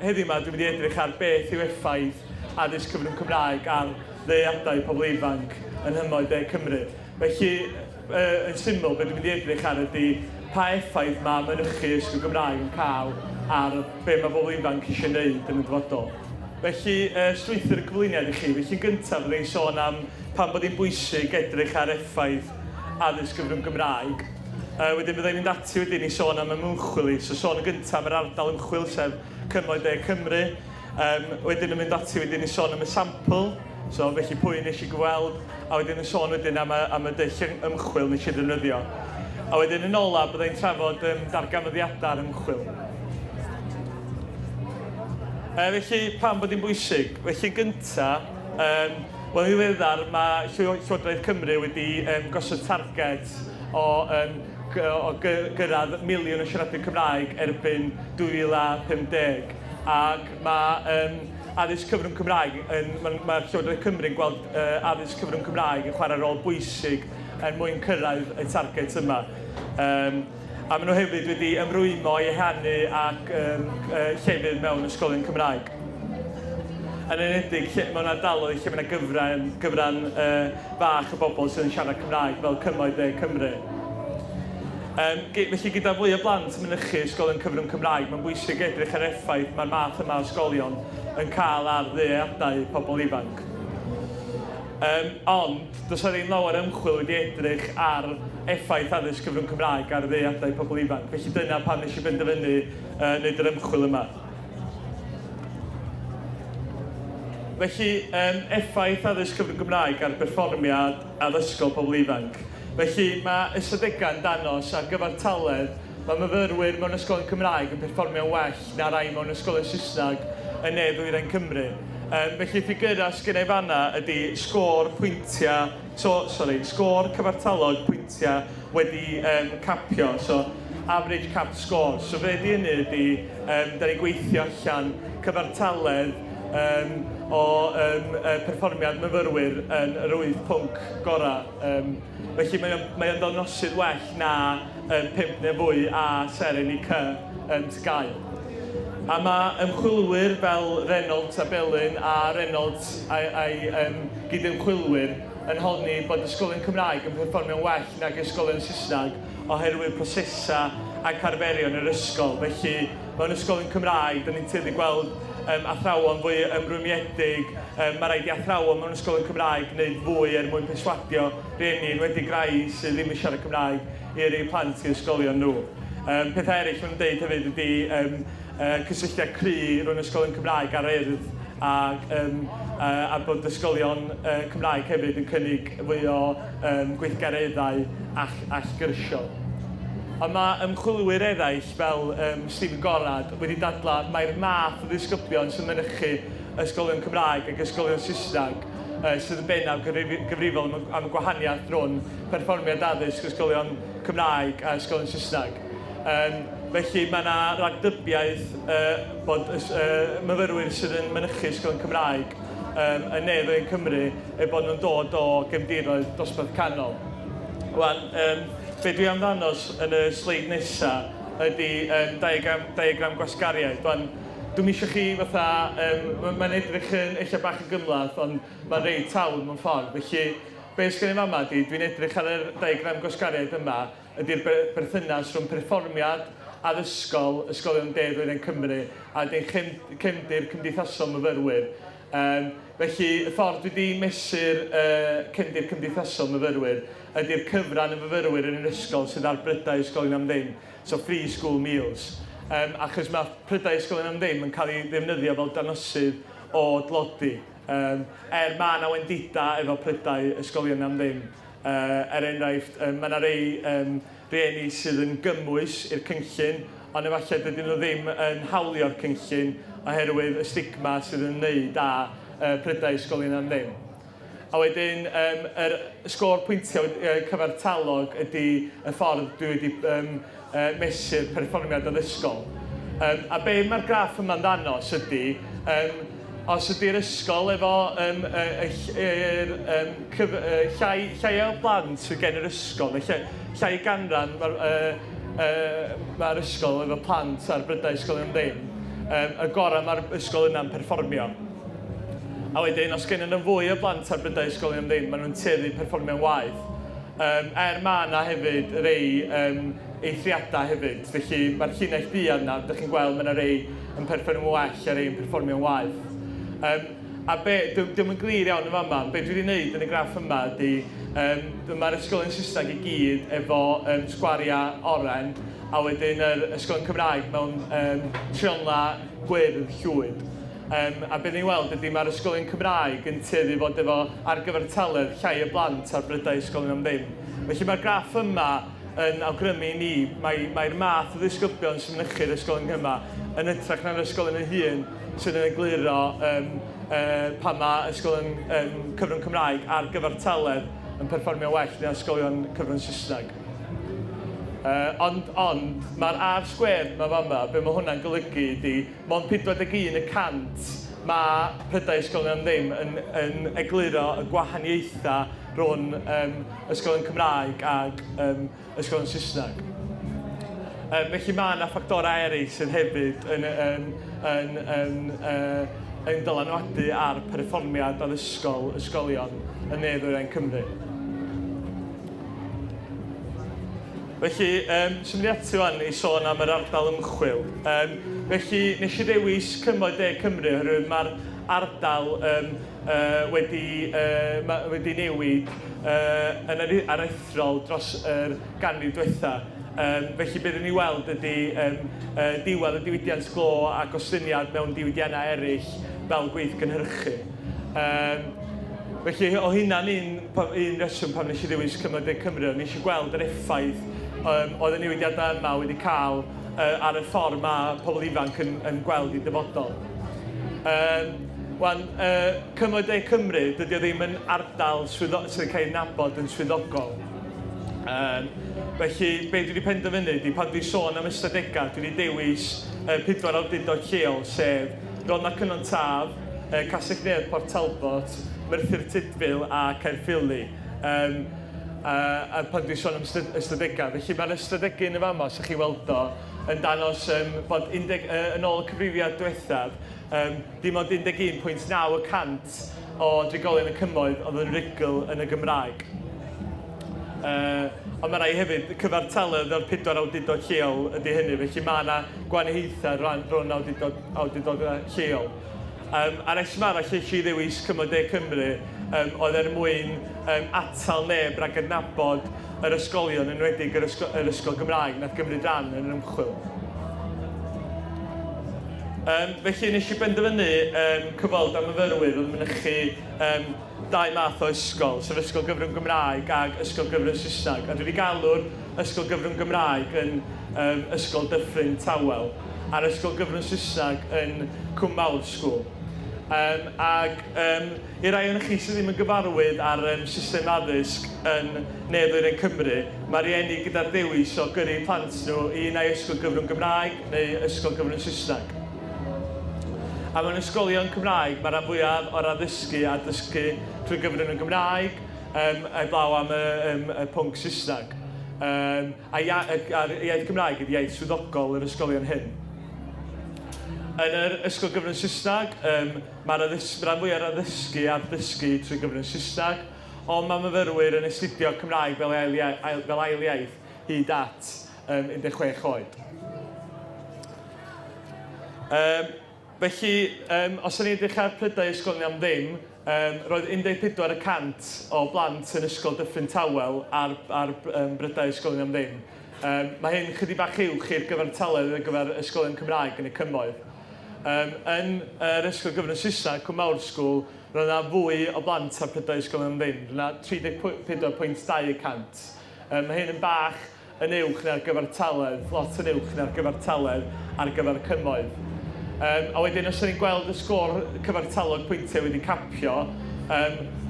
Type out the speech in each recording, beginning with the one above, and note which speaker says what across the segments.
Speaker 1: Heddiw 'ma dwi'n mynd i edrych ar beth yw effaith addysg cyfrwng Cymraeg ar ddeuadau pobl ifanc yn nghymoedd De Cymru. Felly, yn syml, be dwi'n mynd i edrych ar ydy pa effaith mae mynychu ysgol Gymraeg yn cael ar be mae pobl ifanc eisiau wneud yn y dyfodol. Felly, strwythur y cyflwyniad i chi. Felly, yn gyntaf, fydda i'n sôn am pam bod hi'n bwysig edrych ar effaith addysg gyfrwng Gymraeg. Wedyn fydda i'n mynd ati wedyn i sôn am ymchwil i. So sôn yn gyntaf am yr ardal ymchwil, sef Cymoedd De Cymru. Wedyn yn mynd ati wedyn i sôn am y sampl, so felly pwy nes i gyfweld, a wedyn yn sôn wedyn am y, am y dull ymchwil nes i ddefnyddio. A wedyn yn ola bydda i'n trafod darganfyddiadau'r ymchwil. Felly, pam bod hi'n bwysig? Felly, yn gyntaf, wel, yn ddiweddar mae Llywodraeth Cymru wedi gosod targed o yym o gyrraedd miliwn o siaradwyr Cymraeg erbyn 2050 ac mae yym addysg cyfrwng Cymraeg yn... ma' ma' Llywodraeth Cymru yn gweld yy addysg cyfrwng Cymraeg yn chwarae rôl bwysig er mwyn cyrraedd y target yma. Yym a maen nhw hefyd wedi ymrwymo i ehangu ac yym llefydd mewn ysgolion Cymraeg. Yn enwedig lle, mewn ardaloedd lle mae yna gyfran, gyfran uh, fach o bobl sydd yn siarad Cymraeg, fel Cymoedd De Cymru. Felly gyda fwy o blant yn mynychu ysgolion cyfrwng Cymraeg, mae'n bwysig edrych ar effaith mae'r math yma o ysgolion yn cael ar ddueddiadau pobl ifanc. Ond, does 'na ddim lawer o ymchwil wedi edrych ar effaith addysg cyfrwng Cymraeg ar ddueddiadau pobl ifanc, felly dyna pam nes i benderfynu wneud yr ymchwil yma. Felly, effaith addysg cyfrwng Gymraeg ar berfformiad addysgol pobl ifanc. Felly, mae ystadegau yn dangos ar gyfartaledd, mae myfyrwyr mewn ysgolion Cymraeg yn perfformio'n well na rai mewn ysgolion Saesneg yn Ne Ddwyrain Cymru. Felly, ffigyrau sgynna i fan'na ydy sgôr pwyntiau, so, sori, sgôr cyfartalog pwyntiau wedi capio, so average capped score. So be 'di hynny ydy, da ni'n gweithio allan cyfartaledd o perfformiad myfyrwyr yn yr wyth pwnc gorau. Felly mae o'n mae o'n ddangosydd well na 5 neu fwy A seren i C yn TGAU. A mae ymchwilwyr fel Reynolds a Belin a Reynolds a'i gyd-ymchwilwyr yn honni bod ysgolion Cymraeg yn perfformio'n well nag ysgolion Saesneg oherwydd prosesau ac arferion yr ysgol. Felly, mewn ysgolion Cymraeg, da ni'n tueddu gweld athrawon fwy ymrwymiedig. Mae rhaid i athrawon mewn ysgolion Cymraeg wneud fwy er mwyn perswadio rhieni, enwedig rai sydd ddim yn siarad Cymraeg, i yrru eu plant i ysgolion nhw. Pethau eraill maen nhw'n deud hefyd ydy cysylltiad cry rhwng ysgolion Cymraeg a'r Urdd ac a bod ysgolion Cymraeg hefyd yn cynnig fwy o gweithgareddau allgyrsiol. Ond mae ymchwilwyr eraill fel Stephen Gorrad wedi dadlau mai'r math o ddisgyblion sy'n mynychu ysgolion Cymraeg ac ysgolion Saesneg sydd yn bennaf gyfrifol am y gwahaniaeth rhwng perfformiad addysg ysgolion Cymraeg a ysgolion Saesneg. Felly mae yna ragdybiaeth bod myfyrwyr sydd yn mynychu ysgolion Cymraeg yn Ne Ddwyrain Cymru eu bod nhw'n dod o gefndiroedd dosbarth canol. Wan, be dwi am ddangos yn y sleid nesa ydy diagram, diagram gwasgariaid. Wan, dwi'm eisiau chi fatha, mae'n edrych yn ella bach yn gymhleth, ond mae'n reit hawdd mewn ffordd. Felly, be sgen i fama ydy, dwi'n edrych ar yr diagram gwasgariaid yma, ydy'r berthynas rhwng perfformiad addysgol ysgolion De Ddwyrain Cymru a wedyn cefndir cymdeithasol myfyrwyr. Felly, y ffordd dwi 'di mesur cefndir cymdeithasol myfyrwyr ydy'r cyfran y fyfyrwyr yn yr ysgol sydd ar brydau ysgolion am ddim, so free school meals. Achos mae prydau ysgolion am ddim yn cael ei ddefnyddio fel dangosydd o dlodi. Er mae 'na wendidau efo prydau ysgolion am ddim, Er enghraifft, mae yna rei rhieni sydd yn gymwys i'r cynllun, ond efallai dydyn nhw ddim yn hawlio'r cynllun oherwydd y stigma sydd yn ymwneud â prydau ysgolion am ddim. A wedyn, yr sgôr pwyntiau cyfartalog ydy y ffordd dwi wedi mesur perfformiad addysgol. A be mae'r graff yma'n ddangos ydy, os ydy'r ysgol efo yr llai, llai o blant sydd gen yr ysgol, neu llai, llai ganran mae'r ysgol efo plant ar brydau ysgolion ddim, y gorau mae'r ysgol yna'n perfformio. A wedyn, os gennyn nhw fwy o blant ar brydau ysgolion am ddim, maen nhw'n tueddu perfformio'n waeth. Er mae yna hefyd rei eithriadau hefyd, felly mae'r llinell duedd yna, dych chi'n gweld mae yna rei yn perfformio'n well a rei yn perfformio'n waeth. A be, dio'm yn glir iawn yn fama, be dwi wedi wneud yn y graff yma ydy, mae'r ysgolion Saesneg i gyd efo sgwariau oren, a wedyn yr ysgolion Cymraeg mewn trionglau gwyrdd llwyd. A be ni'n weld ydy mae'r ysgolion Cymraeg yn tueddu i fod efo ar gyfartaledd llai o blant ar brydau ysgolion am ddim. Felly mae'r graff yma yn awgrymu i ni mai mai'r math o ddisgyblion sy'n mynychu'r ysgolion yma yn hytrach na'r ysgolion ei hun sydd yn egluro um, pam mae ysgolion cyfrwng Cymraeg ar gyfartaledd yn perfformio well na ysgolion cyfrwng Saesneg. Ond, ond, mae'r R squared 'ma fama, be mae hwnna'n golygu ydy, mond 41 y cant mae prydau ysgolion am ddim yn, yn egluro y gwahaniaethau rhwng ysgolion Cymraeg ag ysgolion Saesneg. Felly mae yna ffactorau eraill sydd hefyd yn, yn, yn, yn, yn dylanwadu ar perfformiad addysgol ysgolion yn Ne Ddwyrain Cymru. Felly, symud i ati wan i sôn am yr ardal ymchwil. Felly, nes i ddewis Cymoedd De Cymru oherwydd mae'r ardal wedi, wedi newid yn aruthrol dros yr ganrif diwetha. Felly, be dyn ni weld ydy diwedd y diwydiant glo a gostyngiad mewn diwydiannau eraill fel gweithgynhyrchu. Felly, o hynna'n un reswm pam nes i ddewis Cymoedd De Cymru, o'n i eisiau gweld yr effaith oedd y newidiadau yma wedi cael ar y ffordd mae pobl ifanc yn gweld eu dyfodol. Wan, Cymoedd De Cymru, dydy o ddim yn ardal sydd yn cael ei nabod yn swyddogol. Felly, be dwi wedi penderfynu ydy, pan dwi'n sôn am ystadegau, dwi wedi dewis pedwar awdurdod lleol, sef Rhondda Cynon Taf, Castell-nedd Port Talbot, Merthyr Tudful a Caerffili. A pan dwi'n sôn am ystadegau, felly mae'r ystadegyn yn fama, os ydych chi'n weld o, yn dangos bod 10, yn ôl y cyfrifiad diwethaf, dim ond 11.9 y cant o drigolion y Cymoedd oedd yn rhugl yn y Gymraeg. Ond mae rai hefyd, cyfartaledd o'r pedwar awdurdod lleol ydy hynny, felly mae yna gwahaniaethau rhwng awdurdodau lleol. A'r rheswm arall nes i ddewis Cymoedd De Cymru oedd er mwyn atal neb rhag adnabod yr ysgolion, yn enwedig yr ysgol, yr ysgol Gymraeg nath gymryd rhan yn yr ymchwil. Felly nes i benderfynu cyfweld â myfyrwyr oedd yn mynychu dau math o ysgol, sef ysgol gyfrwng Gymraeg ag ysgol gyfrwng Saesneg. A dwi wedi galw'r ysgol gyfrwng Gymraeg yn Ysgol Dyffryn Tawel a'r ysgol gyfrwng Saesneg yn Cwm Mawr School. Ac i rai ohonoch chi sydd ddim yn gyfarwydd â'r system addysg yn Ne Ddwyrain Cymru, mae rhieni gyda'r dewis o gyrru eu plant nhw i un ai ysgol gyfrwng Gymraeg neu ysgol gyfrwng Saesneg. A mewn ysgolion Cymraeg, mae rhan fwyaf o'r addysgu a dysgu trwy gyfrwng y Gymraeg, heblaw am y pwnc Saesneg. A a'r iaith Gymraeg ydy iaith swyddogol yr ysgolion hyn. Yn yr ysgol gyfrwng Saesneg, mae'r rhan fwyaf o'r addysgu a'r dysgu trwy gyfrwng Saesneg, ond mae myfyrwyr yn astudio Cymraeg fel ail iaith hyd at 16 oed. Felly, os ydyn ni'n edrych ar prydau ysgolion am ddim, roedd 14 y cant o blant yn Ysgol Dyffryn Tawel ar, ar brydau ysgolion am ddim. Mae hyn chydig bach uwch i'r gyfartaledd ar gyfer ysgolion Cymraeg yn y Cymoedd. Yn yr ysgol gyfrwng Saesneg, Cwm Mawr School, roedd yna fwy o blant ar prydau ysgolion am ddim, roedd yna 34.2 y cant. Mae hyn yn bach yn uwch na'r gyfartaledd, lot yn uwch na'r gyfartaledd ar gyfer y Cymoedd. A wedyn os ydyn ni'n gweld y sgôr cyfartalog pwyntiau wedi capio,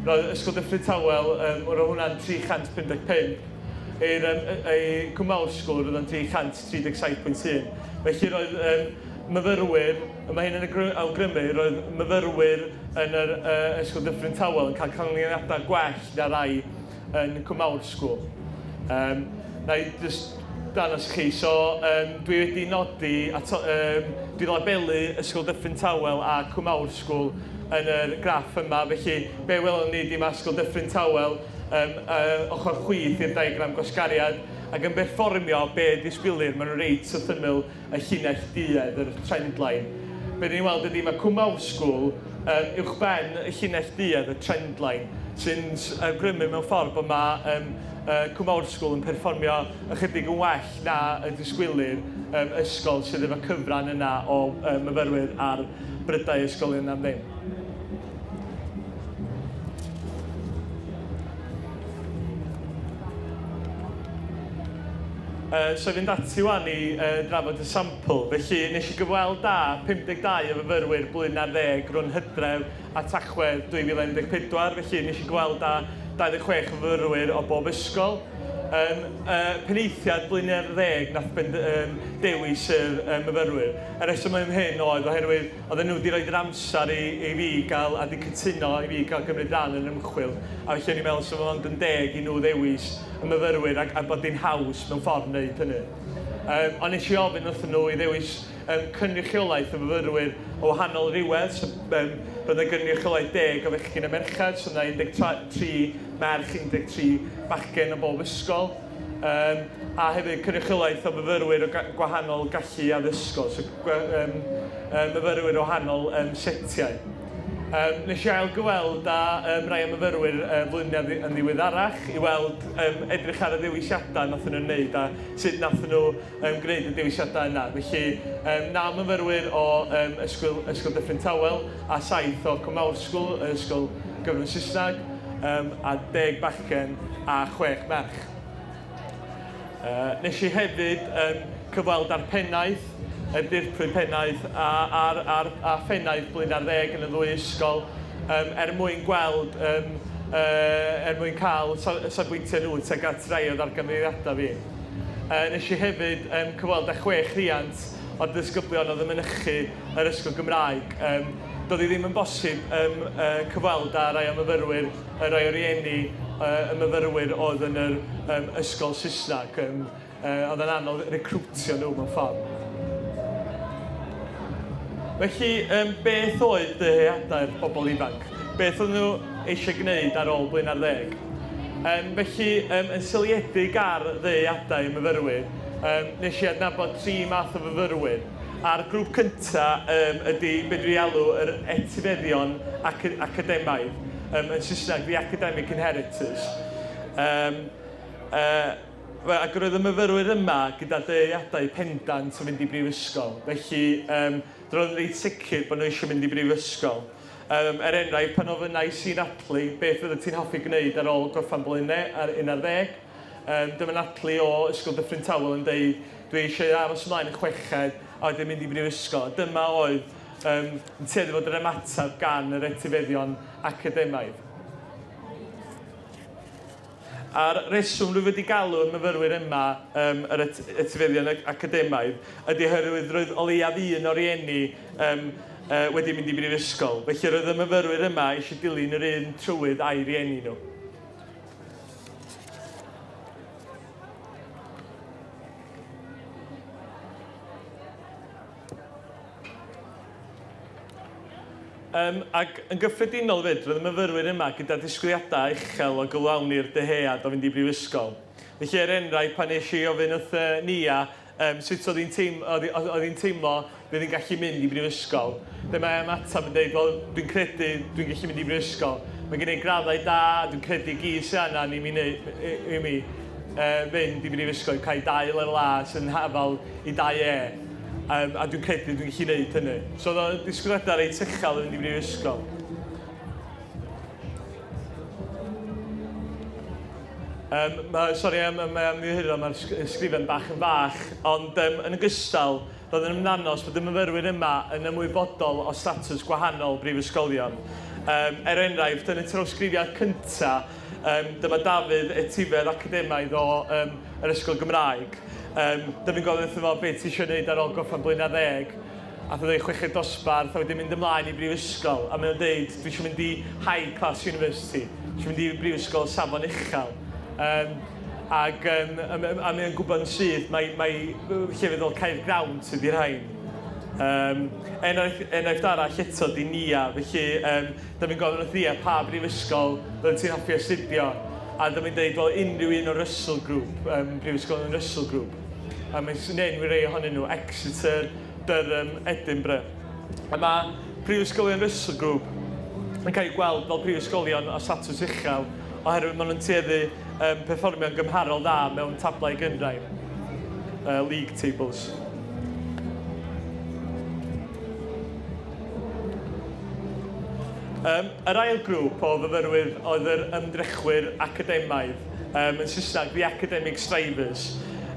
Speaker 1: roedd Ysgol Dyffryn Tawel, roedd hwnna'n 355, i'r Cwm Mawr School roedd o'n 337.1. Felly roedd myfyrwyr, mae hyn yn awgrymu, roedd myfyrwyr yn yr Ysgol Dyffryn Tawel yn cael canlyniadau gwell na rai yn Cwm Mawr School. Na i jyst dangos chi. So, dwi wedi nodi ato, Dwi labelu Ysgol Dyffryn Tawel a Cwm Aur School yn yr graff yma, felly be welwn ni 'di ma' Ysgol Dyffryn Tawel um, uh, ochr chwith i'r diagram gwasgariad ac yn berfformio be disgwylir, maen nhw reit wrth ymyl y llinell duedd, yr trend line. Be ni'n weld ydy mae Cwm Mawr School um, uwchben y llinell duedd, y trend line, sy'n awgrymu mewn ffordd bod mae um, uh, Cwm Mawr School yn perfformio ychydig yn well na y disgwylir um, ysgol sydd efo cyfran yna o um, myfyrwyr ar brydau ysgolion am ddim. So i fynd ati wan i drafod y sampl. Felly, nes i gyfweld â 52 o fyfyrwyr blwyddyn ar ddeg rhwng Hydref a Tachwedd 2014. Felly, nes i gyfweld â 26 o fyfyrwyr o bob ysgol. Um, uh, penaethiaid blwyddyn ar ddeg nath bend, um, dewis yr um, myfyrwyr. Y rheswm am hyn oedd oherwydd oedden nhw wedi rhoi yr amser i, i fi gael, a wedi cytuno i fi gael gymryd rhan yn yr ymchwil. A felly o'n i'n meddwl 'sa fo ond yn deg i nhw ddewis y myfyrwyr ac, a bod hi'n haws mewn ffordd wneud hynny. Um, ond nes i ofyn wrthyn nhw i ddewis um, cynrychiolaeth o fyfyrwyr o wahanol rywedd, so um, roedd yna gynrychiolaeth deg o fechgyn a merched, so yna 13 merch, 13 bachgen o bob ysgol, um, a hefyd cynrychiolaeth o fyfyrwyr o gwahanol gallu addysgol, so um, um, myfyrwyr o wahanol um, setiau. Um, nes i ail gyfweld â um, rai o myfyrwyr flwyddyn yn ddiweddarach i weld um, edrych ar y ddewisiadau nath nhw'n wneud a sut nath nhw um, gwneud y dewisiadau yna. Felly, um, 9 myfyrwyr o um, Ysgol, Ysgol Dyffryn Tawel a 7 o Cwm Mawr School, Ysgol Gyfrwng Saesneg, um, a 10 bachgen a 6 merch. Nes i hefyd um, cyfweld â'r pennaeth, y dirprwy pennaeth a, a'r, a'r, a phennaeth blwyddyn ar ddeg yn y ddwy ysgol um, er mwyn gweld, um, uh, er mwyn cael safbwyntiau nhw tuag at rai o ddarganfyddiadau fi. Nes i hefyd um, cyfweld â chwech rhiant o'r disgyblion oedd yn mynychu yr ysgol Gymraeg. Um, doedd hi ddim yn bosib um, cyfweld â rai o myfyrwyr, rai o rieni y myfyrwyr oedd yn yr um, ysgol Saesneg. Um, oedd yn anodd recrwtio nhw mewn ffordd. Felly, um, beth oedd dyheadau'r bobl ifanc? Beth oedd nhw eisiau gwneud ar ôl blwyddyn ar ddeg? Um, felly, um, yn seiliedig ar ddyheadau y myfyrwyr, um, nes i adnabod tri math o fyfyrwyr. A'r grŵp cynta um, ydy be dwi alw yr etifeddion ac academaidd, um, yn Saesneg, the academic inheritors. Um, uh, ac roedd y myfyrwyr yma gyda dyheadau pendant o fynd i brifysgol. Felly, um, roedd yn reit sicr bod nhw eisiau mynd i brifysgol. Um, er enghraifft, pan ofynnais i Natalie beth fyddet ti'n hoffi gwneud ar ôl gorffen blwyddyn ar 11, um, dyma Natalie o Ysgol Dyffryn Tawel yn deud, Dwi eisiau aros ymlaen y chweched a wedyn mynd i brifysgol. A dyma oedd um, yn tueddu fod yr ymateb gan yr etifeddion academaidd. A'r reswm rwyf wedi galw y myfyrwyr yma um, yr et etifeddion academaidd ydy oherwydd roedd o leiaf un o rieni um, wedi mynd i brifysgol. Felly roedd y myfyrwyr yma eisiau dilyn yr un trywydd a'i rieni nhw. Um, ac yn gyffredinol fyd, roedd y myfyrwyr yma gyda disgwyliadau uchel o gyflawni'r dyhead o fynd i brifysgol. Felly, er enghraifft, pan nes i ofyn wrth Nia um, sut oedd hi'n teim, oedd, oedd hi'n teimlo fydd hi'n gallu mynd i brifysgol, dyma ei ymateb yn dweud, wel, dwi'n credu dwi'n gallu mynd i brifysgol. Mae gen i graddau da, dwi'n credu gyd sy'n angen i mi, neu, i, i mi fynd i brifysgol, cael dau lefel A sy'n hafal i 2 E. Um, a dwi'n credu dwi'n gallu gwneud hynny. So oedd o'n disgwyliadau reit uchel i fynd i brifysgol. Um, ma, sori am, am, am ymddiheuro, mae'r ysgrifen bach yn fach, ond um, yn ogystal, roedd yn ymddangos bod y myfyrwyr yma yn ymwybodol o statws gwahanol brifysgolion. Um, er enghraifft, yn y trawsgrifiad cyntaf, um, dyma Dafydd, etifedd academaidd o um, yr Ysgol Gymraeg. Um, dyma fi'n gofyn wrtho fo beth ti eisiau gwneud ar ôl gorffen blwyddyn ar ddeg. Ath o ddeud chweched dosbarth a wedyn mynd ymlaen i brifysgol a mae o'n deud dwi eisiau mynd i high class university, dwi eisiau mynd i brifysgol safon uchel. Um, ac um, a, a mae o'n gwybod yn syth, mae, mae llefydd fel Caergrawnt ydi rhain. Um, enghraifft, enghraifft arall eto di Nia, felly um, da fi'n gofyn wrth Nia pa brifysgol fydde ti'n hoffi astudio, a da fi'n dweud, wel, unrhyw un o'r Russell Group, um, prifysgol yn Russell Group. A mae'n enwi rei ohonyn nhw, Exeter, Durham, Edinburgh. A mae prifysgolion Russell Group yn cael eu gweld fel prifysgolion o statws uchel oherwydd maen nhw'n tueddu um, perfformio'n gymharol dda mewn tablau gynghrair, league tables. Um, yr ail grŵp o fyfyrwyr oedd yr ymdrechwyr academaidd, um, yn Saesneg, the academic strivers.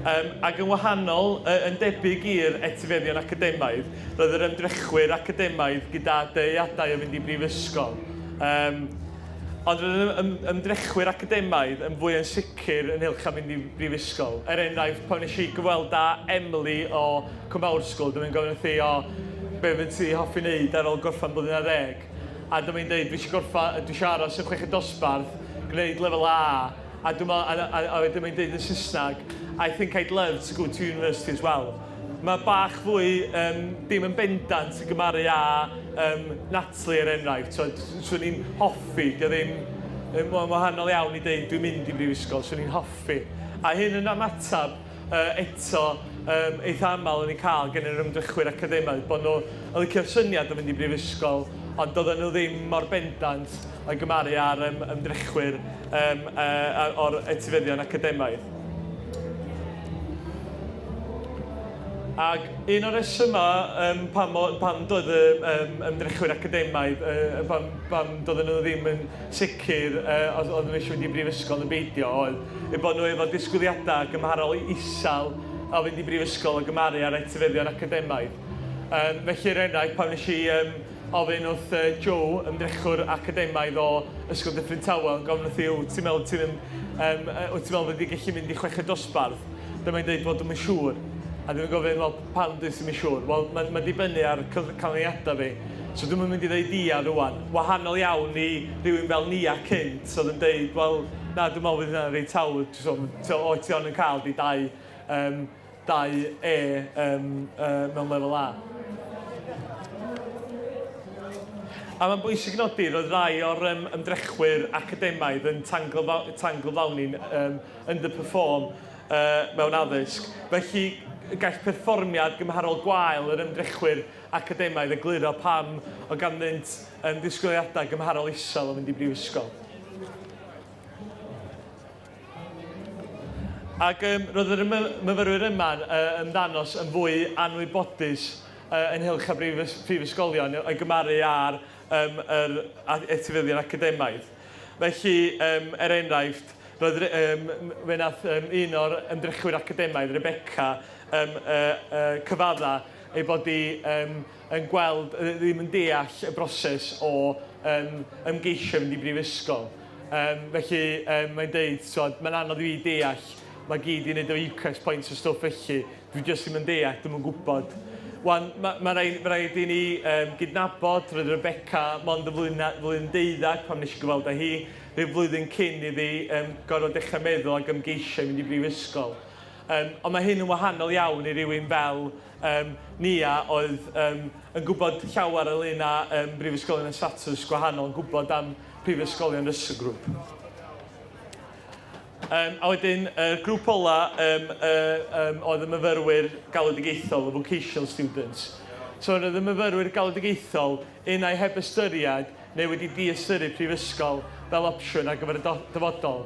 Speaker 1: Um, ac yn wahanol, uh, yn debyg i'r etifeddion academaidd, roedd yr ymdrechwyr academaidd gyda dyheadau o fynd i brifysgol. Um, ond roedd yr ym, ymdrechwyr academaidd yn fwy ansicr ynghylch a mynd i brifysgol. Er enghraifft, pan nes i gyfweld â Emily o Cwm School, dyma hi'n gofyn wrthi, o, be fydd ti hoffi wneud ar ôl gorffan blwyddyn ar ddeg? A dyma hi'n dweud, dwi eisiau gorffan, dwi eisiau aros yn chweched dosbarth, gwneud lefel A, a dwi'n meddwl, a, a, a wedyn mae'n dweud yn Saesneg, I think I'd love to go to university as well. Mae bach fwy um, dim yn bendant yn gymaru â um, Natalie er enghraifft. So, swn i'n hoffi, dio ddim yn wahanol iawn i dweud dwi'n mynd i brifysgol, swn i'n hoffi. A hyn yn ymateb uh, eto um, eitha aml yn ei cael gen yr ymdrechwyr academaidd, bod nhw yn licio'r syniad o fynd i brifysgol, ond doedden nhw ddim mor bendant o'i gymaru â'r um, ymdrechwyr um, uh, o'r etifeddion academaidd. Ac un o'r rhesymau um, pam, pam doedd y um, ymdrechwyr academaidd, uh, pam, pam doedden nhw ddim yn sicr uh, os oedden nhw eisiau mynd i brifysgol yn beidio, oedd eu bod nhw efo disgwyliadau gymharol isel o fynd i brifysgol o gymaru ar etifeddion academaidd. Um, felly, er enghraifft, pan nes i um, ofyn wrth uh, Joe, ymdrechwr academaidd o Ysgol Dyffryn Tawel, yn gofyn wrth i, wyt ti'n meddwl ti'n um, wyt ti'n meddwl fyddi gallu mynd i chweched dosbarth? Dyma hi'n dweud, wel, dwi'm yn siŵr. A dwi'n gofyn, wel, pam dwi ddim yn siŵr? Wel, mae'n ma dibynnu ar canlyniadau fi. So dwi'm yn mynd i ddeud ia rwan. Wahanol iawn i rhywun fel Nia cynt, oedd yn deud, wel, na, dwi'n meddwl fydd hynna'n reit hawdd. So, o, ti ond yn cael di dau, um, dau E um, uh, mewn lefel A. A mae'n bwysig nodi, roedd rai o'r um, ymdrechwyr academaidd yn tangyflawni'n um, underperform uh, mewn addysg. Felly, gall perfformiad gymharol gwael yr ymdrechwyr academaidd egluro pam o ganddynt um, ddisgwyliadau gymharol isel o fynd i brifysgol. Ac um, roedd yr myfyrwyr yma'n uh, ymddanos yn fwy anwybodus uh, ynghylch â brifys prifysgolion o'i gymaru â'r um, yr etifeddion academaidd. Felly, um, er enghraifft, roedd, um, fe nath um, un o'r ymdrechwyr academaidd, Rebecca, um, uh, uh, cyfadda ei bod hi um, yn gweld, ddim yn deall y broses o um, ymgeisio fynd i brifysgol. Um, felly, um, mae'n deud, so, mae'n anodd i fi deall, mae gyd i wneud efo UCAS points a stwff felly, dwi jyst ddim yn deall, dwi'm yn gwybod. Wan, mae ma rhaid, ma rhaid i ni um, gydnabod, roedd Rebecca mond y flwyddyn, flwyddyn deuddag pan nes i gyfweld â hi, rhyw flwyddyn cyn iddi um, gorfod dechrau meddwl ac ymgeisio i mynd i brifysgol. Um, ond mae hyn yn wahanol iawn i rywun fel um, Nia oedd um, yn gwybod llawer ynglyn â um, brifysgolion y statws gwahanol, yn gwybod am Prifysgolion Russell Group. Um, a wedyn, y uh, grŵp ola um, uh, um, oedd y myfyrwyr galwedigaethol, y vocational students. So roedd y myfyrwyr galwedigaethol unai heb ystyried neu wedi diystyru prifysgol fel opsiwn ar gyfer y dyfodol,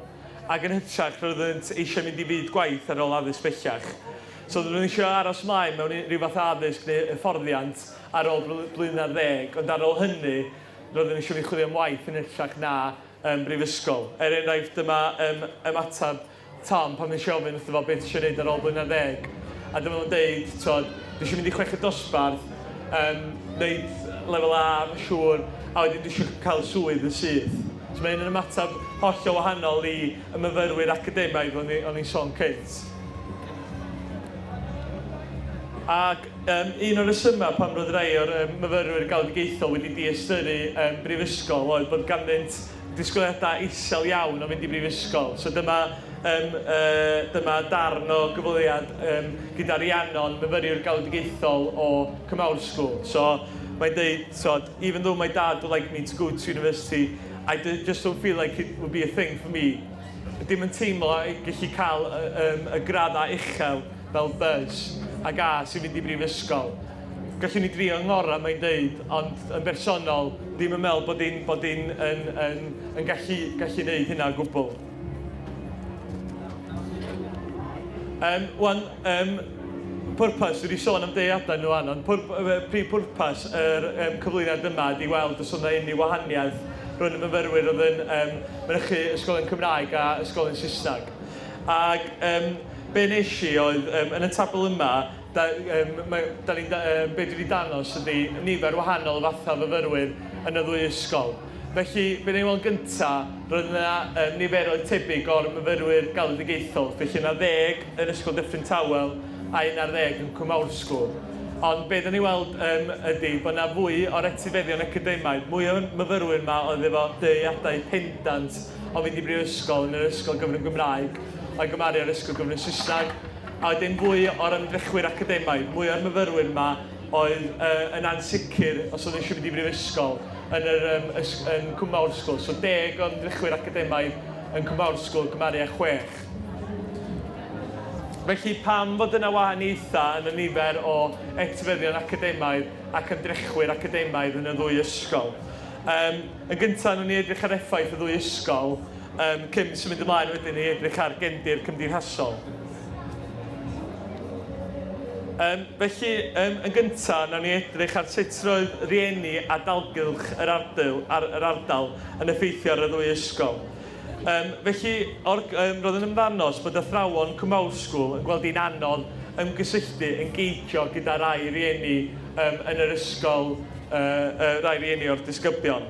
Speaker 1: ac yn hytrach roeddynt eisiau mynd i fyd gwaith ar ôl addysg bellach. So roedden nhw eisiau aros mlaen mewn rhyw fath o addysg neu hyfforddiant ar ôl blwyddyn ar ddeg, ond ar ôl hynny roedden nhw eisiau mynd chwilio am waith yn hytrach na um, brifysgol. Er enghraifft, dyma um, ymateb Tom pan nes i ofyn wrtho fo beth eisiau gwneud ar ôl blwyddyn ar ddeg. A dyma fo'n deud, twod, dwi eisiau mynd i chweched dosbarth, um, wneud lefel A, mae'n siŵr, a wedyn dwi eisiau cael swydd yn syth. So mae hyn yn ymateb hollol wahanol i y myfyrwyr academaidd o'n i'n sôn cynt. Ac um, un o'r rhesymau pam roedd rhai o'r um, myfyrwyr galwedigaethol wedi diystyru um, brifysgol oedd bod ganddynt disgwyliadau isel iawn o fynd i brifysgol. So dyma um, uh, dyma darn o gyfweliad um, gyda Rhiannon, myfyriwr galwedigaethol o Cymawr School. So, mae'n deud, so, "Even though my dad would like me to go to university, I just don't feel like it would be a thing for me." Dim yn teimlo gallu cael um, y graddau uchel fel Buzz ac A sy'n mynd i brifysgol. Gallwn ni drio ngorau, mae'n deud, ond yn bersonol, ddim yn meddwl bod hi'n bod hi'n yn, yn, yn gallu, gallu neud hynna o gwbl. Um, wan, um, pwrpas, dwi wedi sôn am deuadau nhw wan, ond pwr, prif pwrpas yr um, cyflwyniad yma ydy weld os oedd yna unrhyw wahaniaeth rhwng y myfyrwyr oedd yn um, mynychu ysgolion Cymraeg a ysgolion Saesneg. Ac um, be nes i oedd, um, yn y tabl yma, da, um, mae, da ni'n, um, be dwi wedi dangos ydy nifer wahanol o fathau fyfyrwyr yn y ddwy ysgol. Felly, be ni'n weld gynta, roedd yna um, niferoedd tebyg o'r myfyrwyr galwedigaethol. Felly yna 10 yn Ysgol Dyffryn Tawel a 11 yn Cwmawr School. Ond be da ni weld um, ydy bod yna fwy o'r etifeddion academaidd, mwy o'r myfyrwyr yma oedd efo dyheadau pendant o fynd i brifysgol yn yr ysgol gyfrwng Gymraeg o'i gymharu â'r ysgol gyfrwng Saesneg. A wedyn fwy o'r ymdrechwyr academaidd, mwy o'r myfyrwyr yma oedd uh, yn ansicr os oedd eisiau mynd i brifysgol yn yr um, yn Cwmawr School. So 10 o ymdrechwyr academaidd yn Cwmawr School gymharu â 6. Felly pam fod yna wahaniaethau yn y nifer o etifeddion academaidd ac ymdrechwyr academaidd yn y ddwy ysgol? Um, yn gyntaf, nhw'n ni edrych ar effaith y ddwy ysgol um, cyn symud ymlaen wedyn i edrych ar gefndir cymdeithasol. Um, felly, um, yn gyntaf, nawn ni edrych ar sut roedd rieni a dalgylch yr ardal, ar, yr ardal yn effeithio ar y ddwy ysgol. Um, felly, or, um, roedd yn ymddanos bod athrawon Cwmawr School yn gweld hi'n anodd ymgysylltu, engageio gyda rai rieni um, yn yr ysgol, uh, uh, rai rieni o'r disgyblion.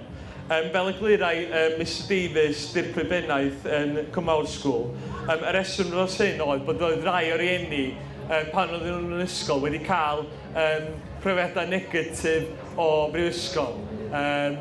Speaker 1: Um, fel y glurai um, Mr Davies, dirprwy bennaeth yn Cwmawr School, um, y reswm dros hyn oedd bod oedd rai o rieni um, pan oedden nhw'n yn ysgol wedi cael um, profiadau negatif o brifysgol. Um,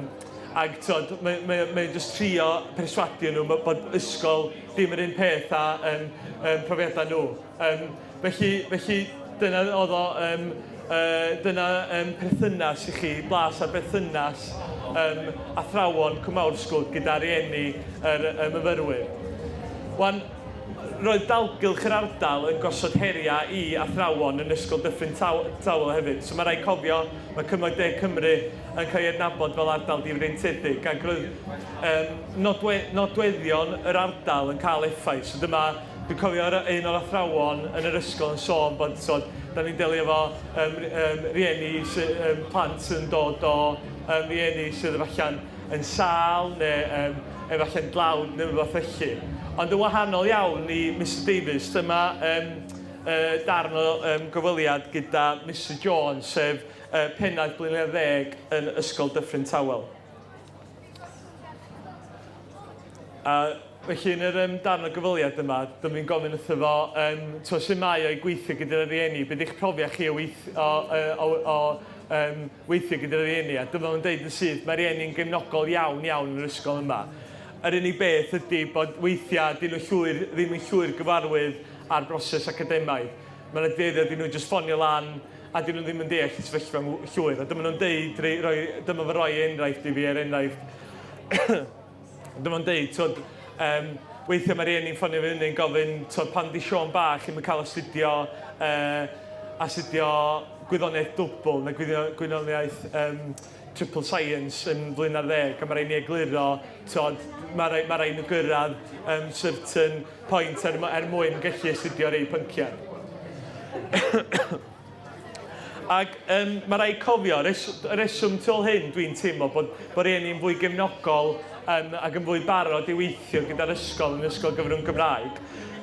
Speaker 1: ac tyd, mae, mae, mae jyst trio perswadio nhw bod ysgol dim yr un peth â um, um, profiadau nhw. Um, felly, felly dyna oedd o, um, uh, dyna um, perthynas i chi, blas ar berthynas um, athrawon Cwmawr School gyda rieni yr, y myfyrwyr. Wan, roedd dalgylch yr ardal yn gosod heriau i athrawon yn Ysgol Dyffryn Tawel hefyd. So mae rhaid cofio, mae Cymoedd De Cymru yn cael ei adnabod fel ardal difreintiedig, ac roedd um, nodwe, nodweddion yr ardal yn cael effaith. So dyma Dwi'n cofio un o'r athrawon yn yr ysgol yn sôn bod, t'wod, da ni'n delio efo um, um, rieni, sy, um, plant sydd yn dod o um, rieni sydd efallai'n yn sâl neu um, efallai'n dlawd neu rhywbeth felly. Ond yn wahanol iawn i Mr Davies, dyma um, uh, darn o um, gyfweliad gyda Mr Jones, sef uh, pennaeth blaenau ddeg yn Ysgol Dyffryn Tawel. A felly yn yr um, darn o gyfweliad yma, dyma fi'n gofyn wrtho fo, um, twa, sut mae o'i gweithio gyda'r rieni, beth yw'ch profiad chi o, weith, o, o, o um, weithio gyda'r rieni? A dyma fo'n deud yn syth, mae rieni'n gefnogol iawn iawn yn yr ysgol yma. Yr unig beth ydy bod weithiau dyn nhw llwyr, ddim yn llwyr gyfarwydd â'r broses academaidd. Mae yna dueddiad i nhw jyst ffonio lan a dyn nhw ddim yn deall y sefyllfa'n llwyr. A dyma nhw'n deud, roi, dyma fy roi enghraifft i fi er enghraifft. Dyma nhw'n deud, twod, um, weithiau mae rhieni'n ffonio fi fyny yn gofyn, twod, pan di Siôn bach ddim yn cael astudio, uh, astudio gwyddoniaeth dwbl neu gwyddoniaeth um, triple science yn flwyddyn ar ddeg, a mae rhaid ni egluro, twod, mae rhaid, mae rhaid nhw gyrraedd um, certain point er, er mwyn gallu astudio rei pynciau. Ac um, mae rhaid cofio, res, y reswm tu ôl hyn dwi'n teimlo bod, bod rhieni'n fwy gefnogol um, ac yn fwy barod i weithio gyda'r ysgol yn ysgol gyfrwng Gymraeg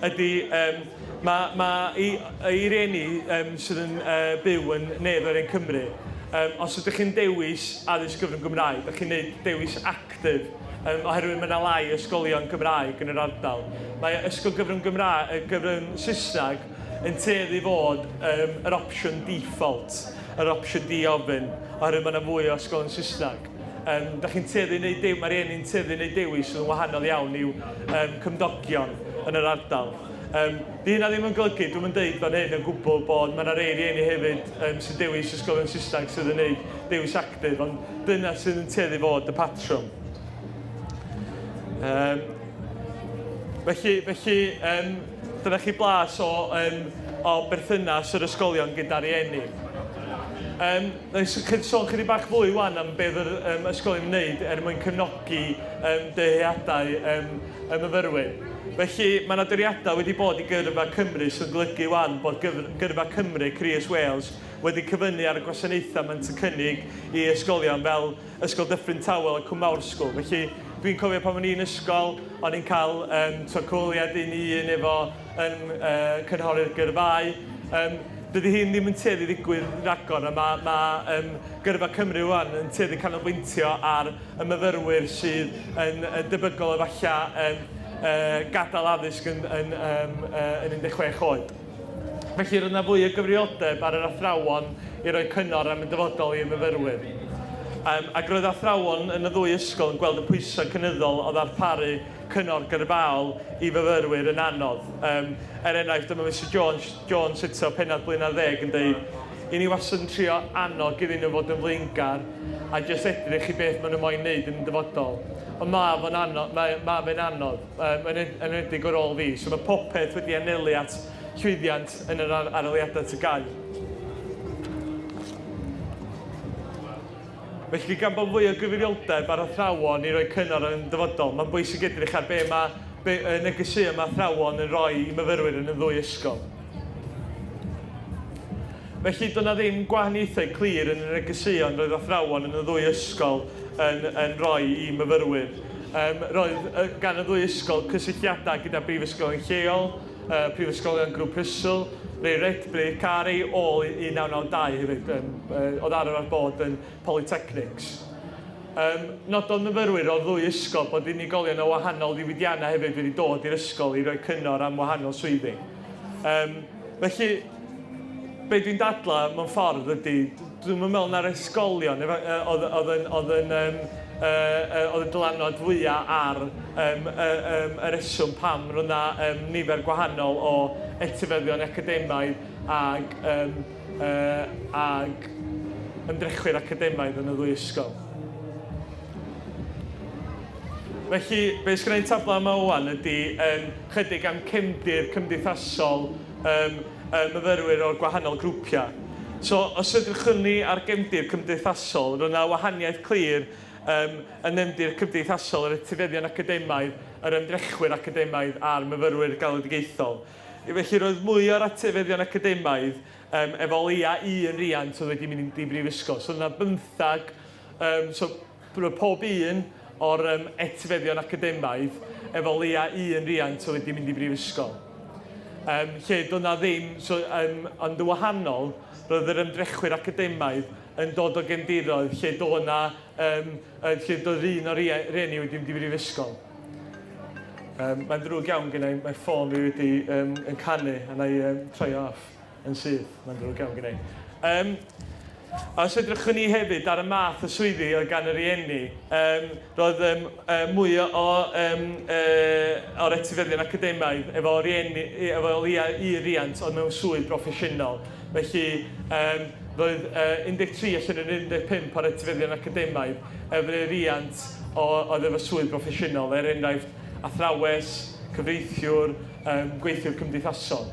Speaker 1: ydy um, mae, mae i, i rieni um, sydd yn uh, byw yn Ne Ddwyrain Cymru, um, os ydych chi'n dewis addysg gyfrwng Gymraeg, ydych chi'n gwneud dewis actif, um, oherwydd mae yna lai ysgolion Gymraeg yn yr ardal. Mae ysgol gyfrwng, Gymraeg, gyfrwng Saesneg yn tueddu i fod um, yr opsiwn default, yr opsiwn diofyn, oherwydd mae yna fwy o ysgolion Saesneg. Um, da chi'n tueddu wneud dew, mae rhieni'n tueddu wneud dewis sydd yn wahanol iawn i'w um, cymdogion. yn yr ardal. Um, di hynna ddim yn golygu, dwi'm yn deud fan hyn o gwbl bod mae yna rei rieni hefyd um, sy'n dewis ysgolion Saesneg sydd yn gwneud dewis actif, ond dyna sydd yn tueddu fod y patrwm. Um, felly, felly um, dyna chi blas o, um, o berthynas yr ysgolion gyda rieni. Um, Na i sôn chydig bach fwy wan am beth yr um, ysgolion yn wneud er mwyn cefnogi um, dyheadau um, y myfyrwyr. Felly, mae yna doriadau wedi bod i Gyrfa Cymru sy'n golygu wan bod Gyrfa Cymru, Careers Wales, wedi cyfynnu ar y gwasanaethau maent yn cynnig i ysgolion fel Ysgol Dyffryn Tawel a Cwm Mawr School. Felly, dwi'n cofio pan o'n i'n ysgol, o'n i'n cael um, cyfweliad un i un efo yn uh, cynghori'r gyrfau. Um, dydy hyn ddim yn tueddu ddigwydd ragor, a mae, mae um, Gyrfa Cymru wan yn tueddu canolbwyntio ar y myfyrwyr sydd yn, yn debygol efallai um, uh, gadael addysg yn, yn, um, uh, yn 16 oed. Felly roedd yna fwy o gyfrifoldeb ar yr athrawon i roi cyngor am y dyfodol i'r myfyrwyr. Um, ac roedd athrawon yn y ddwy ysgol yn gweld y pwysau cynyddol o ddarparu cyngor gyrfaol i fyfyrwyr yn anodd. Um, er enghraifft, dyma Mister Jones, Jones eto, pennaeth Blaenau Ddeg, yn dweud, i ni wastad yn trio annog iddyn nhw fod yn flaengar a jyst edrych i beth maen nhw moyn wneud yn y dyfodol. Ond mae fo'n anodd, mae, mae fe'n anodd, um, yn, yn enwedig o'r ôl fi. So mae popeth wedi anelu at llwyddiant yn yr arholiadau TGAU. Felly, gan bod fwy o gyfrifoldeb ar athrawon i roi cyngor yn y dyfodol, mae'n bwysig edrych ar be mae be, y negeseuon mae athrawon yn rhoi i myfyrwyr yn y ddwy ysgol. Felly, doedd 'na ddim gwahaniaethau clir yn y negeseuon roedd athrawon yn y ddwy ysgol yn, yn rhoi i myfyrwyr. Um, roedd gan y ddwy ysgol cysylltiadau gyda brifysgolion lleol, uh, prifysgolion Grŵp Russell, rei Redbrick a rei ôl 1992 hefyd, um, uh, oedd arfer bod yn Polytechnics. Um, nododd myfyrwyr o'r ddwy ysgol bod unigolion o wahanol ddiwydiannau hefyd wedi dod i'r ysgol i roi cyngor am wahanol swyddi. Um, felly, be dwi'n dadlau mewn ffordd ydy, dwi'n meddwl na'r ysgolion oedd, oedd yn, oedd yn, um, oedd y dylanwad fwyaf ar um, um, y reswm pam roedd yna um, nifer gwahanol o etifeddion academaidd ag, um, uh, ag ymdrechwyr academaidd yn y ddwy ysgol. Felly, be sgynna i'n tabla yma wan ydy um, chydig am cefndir cymdeithasol um, y myfyrwyr o'r gwahanol grwpiau. So, os edrychwn ni ar gefndir cymdeithasol, roedd yna wahaniaeth clir um, yn nefndir cymdeithasol yr etifeddion academaidd, yr ymdrechwyr academaidd a'r myfyrwyr galwedigaethol. Felly roedd mwy o'r etifeddion academaidd um, efo leia un riant oedd wedi mynd i brifysgol. So yna bymthag, um, so roedd pob un o'r um, etifeddion academaidd efo leia un riant oedd wedi mynd i brifysgol. Um, lle doedd na ddim, so, um, ond yn wahanol, roedd yr ymdrechwyr academaidd yn dod o gefndiroedd lle doedd na, um, lle doedd un o'r rieni wedi mynd i brifysgol. Um, mae'n ddrwg iawn gen i, mae ffôn fi wedi um, yn canu a na i um, troi off yn syth. Mae'n ddrwg iawn gen i. Um, a os edrychwn ni hefyd ar y math o swyddi oedd gan y rieni, um, roedd um, uh, mwy o, um, uh, o'r etifeddion academaidd efo, rieni, efo o leia un riant oedd mewn swydd broffesiynol. Felly, um, roedd uh, 13 allan o'r 15 o'r etifeddion academaidd efo riant o, oedd efo swydd broffesiynol, er enghraifft athrawes, cyfreithiwr, um, gweithiwr cymdeithasol.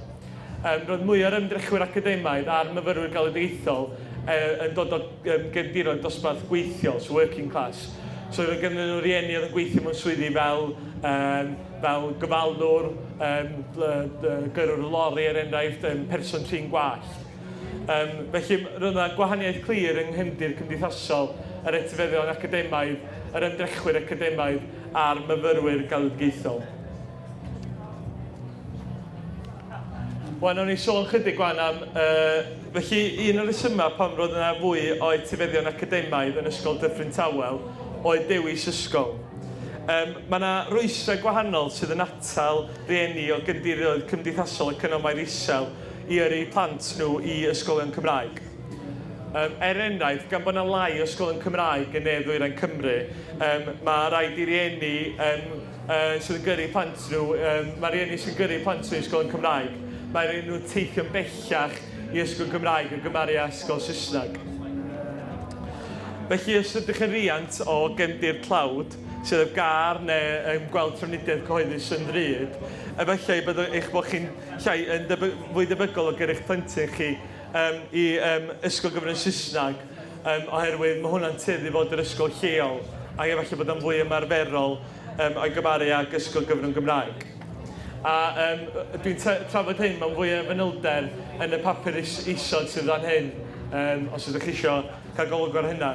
Speaker 1: Um, roedd mwy o'r ymdrechwyr academaidd a'r myfyrwyr galwedigaethol uh, yn dod o um, gefndiroedd dosbarth gweithiol, so working class. So roedd gen nhw rieni oedd yn gweithio mewn swyddi fel, um, fel gofalwr, um, gyrrwr lori er enghraifft, um, person trin gwallt. Um, felly roedd yna gwahaniaeth clir yng nghefndir cymdeithasol yr etifeddion academaidd, yr ymdrechwyr academaidd a'r myfyrwyr galwedigaethol. Wan, o'n i sôn chydig gwan am... Uh, felly, un o'r rhesymau pam roedd yna fwy o etifeddion academaidd yn Ysgol Dyffryn Tawel oedd dewis ysgol. Um, mae yna rwystrau gwahanol sydd yn atal rhieni o gefndiroedd cymdeithasol economaidd isel i yrru plant nhw i ysgolion Cymraeg. Um, er enghraifft, gan bod yna lai o ysgolion Cymraeg yn Ne Ddwyrain Cymru, um, mae rhaid i rieni um, uh, sydd yn gyrru plant nhw, um, mae rieni sy'n gyrru plant nhw i ysgolion Cymraeg, mae rhaid nhw teithio'n bellach i ysgol Gymraeg o gymharu â ysgol Saesneg. Felly, os ydych yn riant o gefndir tlawd, sydd heb gar neu yn gweld trafnidiaeth cyhoeddus yn ddrud, efallai byddwch eich bod chi'n llai yn deby fwy debygol o gyrru'ch plentyn chi um, i um, ysgol gyfrwng Saesneg, um, oherwydd mae hwnna'n tueddu i fod yr ysgol lleol, ac efallai bod o'n fwy ymarferol um, o'i gymharu ag ysgol gyfrwng Gymraeg. A um, dwi'n trafod hyn mewn fwy o fanylder yn y papur is isod sydd fan hyn, um, os ydych chi eisiau cael golwg ar hynna.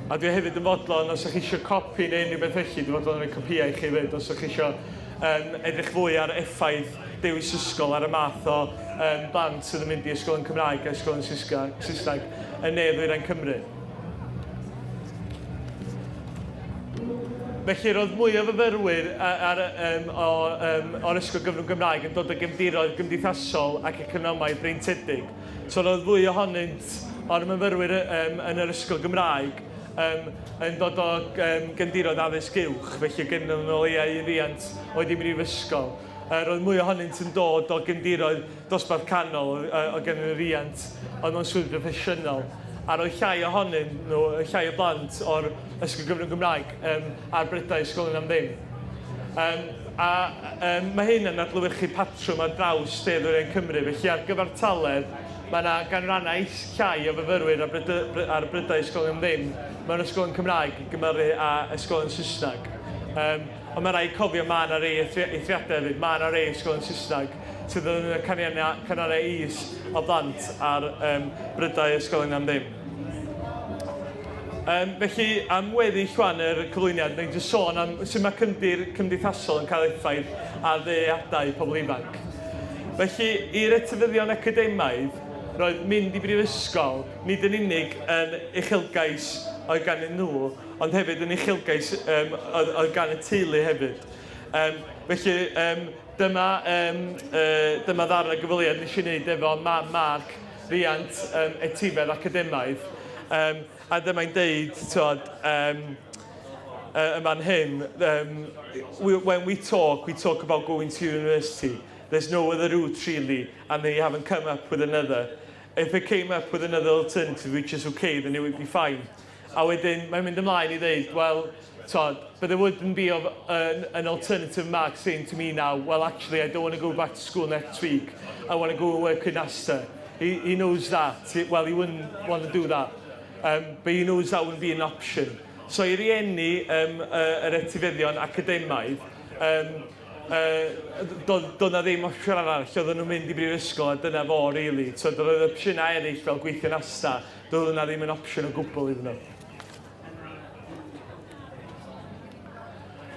Speaker 1: A dwi hefyd yn fodlon, os ydych chi eisiau copi neu unrhyw beth felly, dwi'n fodlon rhoi copïau i chi hefyd, os ydych chi eisiau um, edrych fwy ar effaith dewis ysgol ar y math o um, blant sydd yn mynd i ysgolion Cymraeg a ysgolion Saesneg yn Ne Ddwyrain Cymru. Felly roedd mwy o fyfyrwyr ar, um, o, um, o'r Ysgol Gyfrwng Gymraeg yn dod o gefndiroedd gymdeithasol ac economaidd breintiedig. So roedd fwy ohonynt o'r myfyrwyr um, yn yr Ysgol Gymraeg um, yn dod o um, gefndiroedd addysg uwch, felly gen nhw o leia un riant oedd i brifysgol. Roedd mwy ohonynt yn dod o gefndiroedd dosbarth canol, o gen nhw riant oedd mewn swydd broffesiynol, a roedd llai ohonyn nhw, llai o blant o'r Ysgol Gyfrwng Gymraeg um, ar brydau ysgolion am ddim. Um, a um, mae hyn yn adlewyrchu patrwm ar draws De Ddwyrain Cymru, felly ar gyfartaledd mae yna ganrannau llai o fyfyrwyr ar, bryd, ar brydau ysgolion am ddim mewn ysgolion Cymraeg i gymharu â ysgolion Saesneg. Um, Ond mae'n rhaid cofio mae yna rei eithriadau hefyd. Mae yna rei ysgolion Saesneg sydd yn y canrannau is o blant ar um, brydau ysgolion am ddim. Um, felly, am weddill rwan yr cyflwyniad, mae'n jyst sôn am sut mae cymdir cymdeithasol yn cael effaith ar ddeheadau pobl ifanc. Felly, i'r etifeddion academaidd, roedd mynd i brifysgol nid yn unig yn uchelgais oedd ganddyn nhw, ond hefyd yn uchelgais um, oedd, oedd gan y teulu hefyd. Um, felly, um, dyma, um, uh, dyma ddarn o gyfweliad nes i wneud efo mam Mark, riant um, etifedd academaidd. Um, a dyma'n deud, tywed, um, uh, yma'n hyn, um, we, when we talk, we talk about going to university. There's no other route really, and they haven't come up with another. If they came up with another alternative, which is okay, then it would be fine. A wedyn mae'n mynd ymlaen i ddeud, well, t'od, but there wouldn't be of an, an alternative Mark saying to me now, well, actually, I don't want to go back to school next week. I want to go and work in Asda. He, he knows that. He, well, he wouldn't want to do that. Um, but he knows that wouldn't be an option. So i rieni um, uh, yr etifeddion academaidd, um, uh, doedd, doedd na ddim opsiwn arall, oedden nhw'n mynd i brifysgol a dyna fo, really. So doedd opsiynau eraill fel gweithio'n Asda, Doedd hwnna ddim yn opsiwn o gwbl iddyn nhw.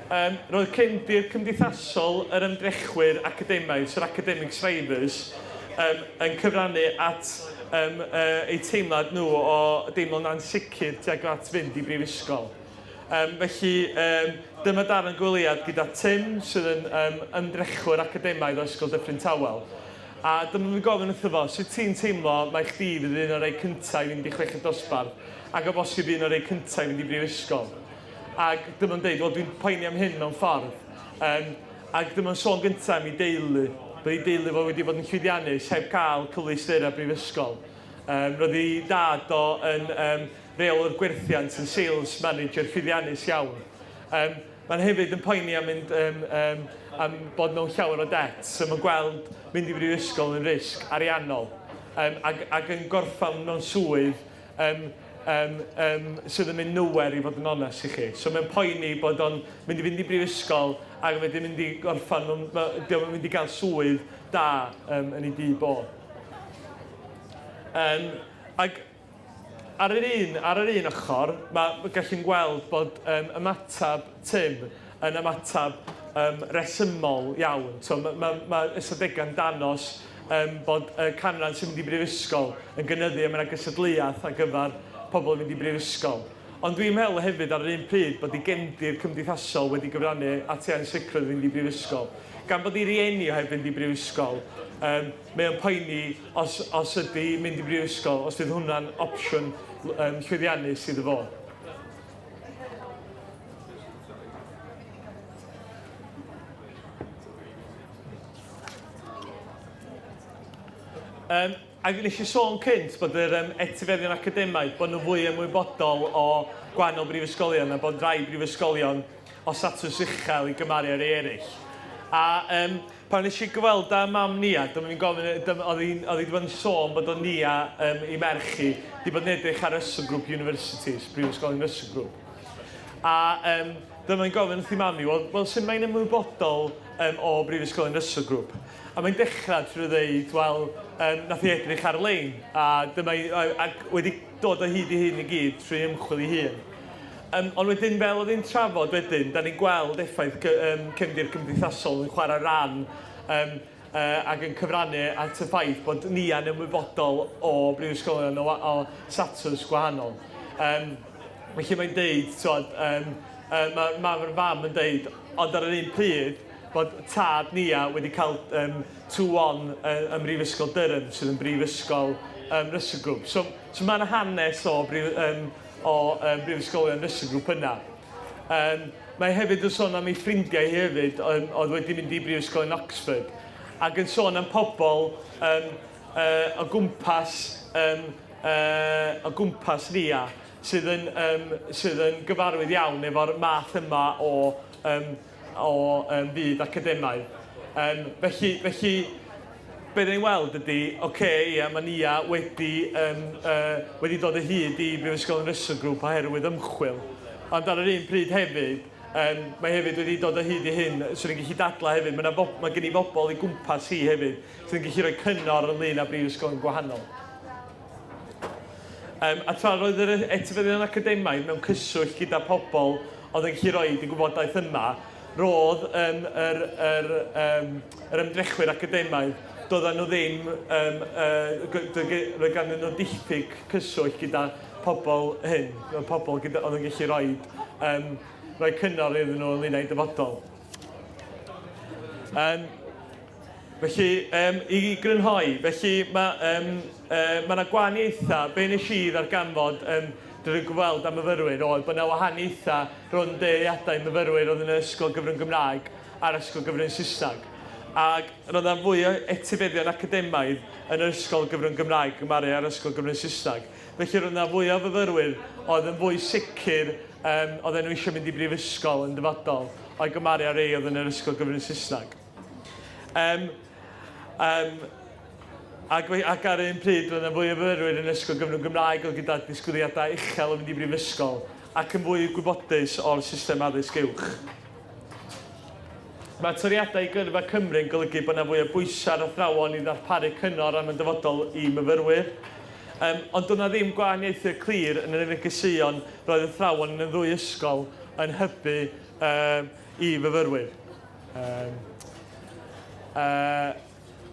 Speaker 1: Um, roedd cefndir cymdeithasol yr ymdrechwyr academaidd, so'r academic strivers, um, yn cyfrannu at um, uh, eu teimlad nhw o deimlo'n ansicr tuag at fynd i brifysgol. Um, felly, um, dyma darn gweliad gyda Tim, sydd yn um, ymdrechwr academaidd o Ysgol Dyffryn Tawel. A dyma fi'n gofyn wrtho fo, sut ti'n teimlo mai chdi fydd un o'r rhai cynta i fynd i chweched dosbarth, ac o bosib un o'r rhai cynta i fynd i brifysgol? Ac dyma'n deud, wel dwi'n poeni am hyn mewn ffordd. Um, ac dyma'n sôn gyntaf am ei deulu, bod ei deulu fo wedi bod yn llwyddiannus heb cael cyfleusterau brifysgol. Um, roedd ei dad o yn um, reolwr gwerthiant, yn sales manager llwyddiannus iawn. Um, Mae'n hefyd yn poeni am mynd um, um, am bod mewn llawer o debt, so mae'n gweld mynd i brifysgol yn risg ariannol um, ac, ac yn gorffan mewn swydd um, um, um, sydd yn mynd nowhere i fod yn onest i chi. So mae'n poeni bod o'n mynd i fynd i brifysgol ac wedyn mynd i gorffan, mewn, diolch yn mynd i gael swydd da um, yn ei dŷ bo. Um, ac Ar yr un, ar yr un ochr, mae gallu'n gweld bod um, ymateb Tim yn ymateb um, resymol iawn. So, mae ma, ma ystadegau'n danos um, bod y canran sy'n mynd i brifysgol yn gynyddu a mae yna gystadleuaeth ar gyfer pobl yn mynd i brifysgol. Ond dwi'n meddwl hefyd ar yr un pryd bod ei gefndir cymdeithasol wedi gyfrannu at ei ansicrwydd fynd i brifysgol. Gan bod ei rieni o heb fynd i brifysgol, um, mae o'n poeni os, os ydy mynd i brifysgol, os fydd hwnna'n opsiwn um, llwyddiannus iddo fo. Um, ac nes i sôn cynt bod yr um, etifeddion academaidd, bod nhw fwy ymwybodol o gwahanol brifysgolion a bod rai brifysgolion o statws uchel i gymaru â rei eraill. A um, pan nes i gyfweld â mam Nia, dyma fi'n gofyn, dyma, oedd hi'n oedd hi wedi bod yn sôn bod o Nia um, i merch hi, wedi bod yn edrych ar Russell Group Universities, Brifysgolion Russell Group. A um, dyma fi'n gofyn wrth i mam i, wel, well, sut mae'n ymwybodol um, o Brifysgolion Russell Group? A mae'n dechrau trwy ddeud, wel, um, nath hi edrych ar-lein, a dyma, ac wedi dod o hyd i hyn i gyd trwy ymchwil ei hun. Yym, ond wedyn, fel oedd hi'n trafod wedyn, da ni'n gweld effaith cy- yym, cefndir cymdeithasol yn chwarae ran yym, uh, ac yn cyfrannu at y ffaith bod Nia'n ymwybodol o brifysgolion o, o statws gwahanol. Um, felly mae'n deud, twod, um, uh, mae'r ma, ma fam yn deud, ond ar yr un pryd, bod tad Nia wedi cael um, 2-1 uh, ym Mhrifysgol Durham, sydd yn brifysgol um, Russell Group. So, so mae'n hanes o, um, o um, brifysgolion Russell Group yna. Um, mae hefyd yn sôn am ei ffrindiau hi hefyd um, oedd wedi mynd i brifysgol yn Oxford ac yn sôn am pobl um, uh, o gwmpas um, uh, o gwmpas Nia sydd yn, um, sydd yn gyfarwydd iawn efo'r math yma o, um, o um, fyd academaidd. Um, felly, felly, be dyn ni'n weld ydy, oce, okay, ia, mae Nia wedi, um, uh, wedi dod o hyd i Brifysgol yn Russell Group oherwydd ymchwil. Ond ar yr un pryd hefyd, um, mae hefyd wedi dod o hyd i hyn, swn i'n gallu dadlau hefyd, mae, mae gen i bobl i gwmpas hi hefyd, sydd yn gallu rhoi cyngor ynglyn â brifysgolion gwahanol. Um, a tra roedd yr etifeddion academaidd mewn cyswllt gyda pobl oedd yn gallu rhoi y gwybodaeth yma, roedd um, yr, yr, um, yr ymdrechwyr academaidd, doedden nhw ddim, um, uh, roedd ganddyn nhw diffyg cyswllt gyda pobl hyn, pobl gyda, oedd yn gallu rhoi, um, rhoi cyngor iddyn nhw ynglyn â'i dyfodol. Um, Felly, um, i grynhoi, felly mae um, uh, ma yna gwahaniaethau. Be nes i ddarganfod um, drwy gweld am myfyrwyr oedd bod yna wahaniaethau rhwng deuiadau myfyrwyr oedd yn yr ysgol gyfrwng Gymraeg a'r ysgol gyfrwng Saesneg. Ac roedd yna fwy o etifeddion academaidd yn yr ysgol gyfrwng Gymraeg gymharu â'r ysgol gyfrwng Saesneg. Felly roedd yna fwy o fyfyrwyr oedd yn fwy sicr um, oedden nhw eisiau mynd i brifysgol yn dyfodol o'i gymharu â rei oedd yn yr ysgol gyfrwng Saesneg. Um, um, ac, ac ar un pryd, roedd yna fwy o fyfyrwyr yn ysgol gyfrwng Gymraeg oedd gyda disgwyliadau uchel o fynd i brifysgol ac yn fwy gwybodus o'r system addysg uwch. Mae toriadau i Gyrfa Cymru yn golygu bod yna fwy o bwysau ar athrawon i ddarparu cyngor am y dyfodol i myfyrwyr. Um, ond doedd yna ddim gwahaniaethau clir yn yr negeseuon roedd athrawon yn y ddwy ysgol yn hybu um, i fyfyrwyr. Um, uh,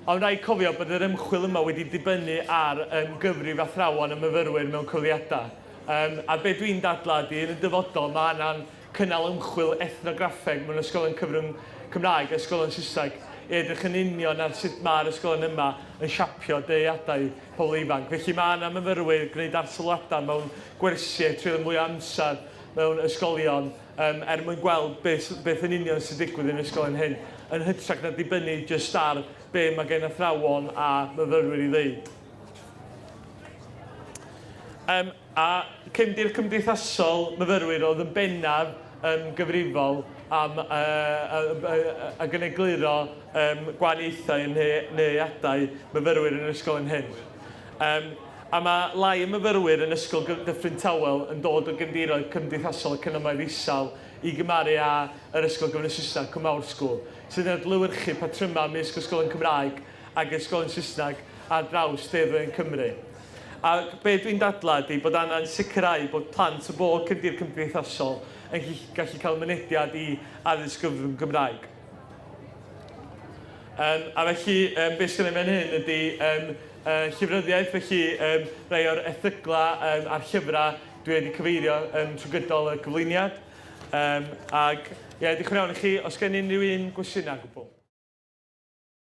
Speaker 1: ond rhaid cofio bod yr ymchwil yma wedi dibynnu ar um, gyfrif athrawon a myfyrwyr mewn cyfrifiadau. Um, a be dwi'n dadlau ydy, yn y dyfodol, mae angen cynnal ymchwil ethnograffeg mewn ysgolion cyfrwng Cymraeg a ysgolion Saesneg i edrych yn union ar sut mae'r ysgolion yma yn siapio deuiadau pobl ifanc. Felly mae yna myfyrwyr gwneud arsylwadau mewn gwersi a treulio mwy o amser mewn ysgolion um, er mwyn gweld beth, beth yn union sy'n digwydd yn ysgolion hyn, yn hytrach na dibynnu jyst ar be mae gen athrawon a myfyrwyr i ddeud. Um, a cefndir cymdeithasol myfyrwyr oedd yn bennaf um, gyfrifol am uh, uh, uh, ac yn egluro um, gwahaniaethau yn neuadau myfyrwyr yn yr ysgolion hyn. Um, a mae lai o myfyrwyr yn Ysgol Dyffryn Tawel yn dod o gefndiroedd cymdeithasol economaidd isel i gymharu â yr Ysgol Gyfun Saesneg, Cwmawr School, sydd yn adlewyrchu patrymau ymysg ysgolion Cymraeg ac ysgolion Saesneg ar draws de-ddwyrain Cymru. A be dwi'n dadlau ydy bod angen sicrhau bod plant o bob cefndir cymdeithasol yn gallu cael mynediad i addysg gyfrwng Gymraeg. Um, a felly, um, beth sydd fan hyn ydy um, uh, llyfryddiaeth, felly um, rhai o'r erthyglau um, a'r llyfrau dwi wedi cyfeirio um, trwy gydol y cyflwyniad. Um, ac, ie, yeah, diolch yn iawn i chi. Os gen unrhyw un gwestiynau gwbl.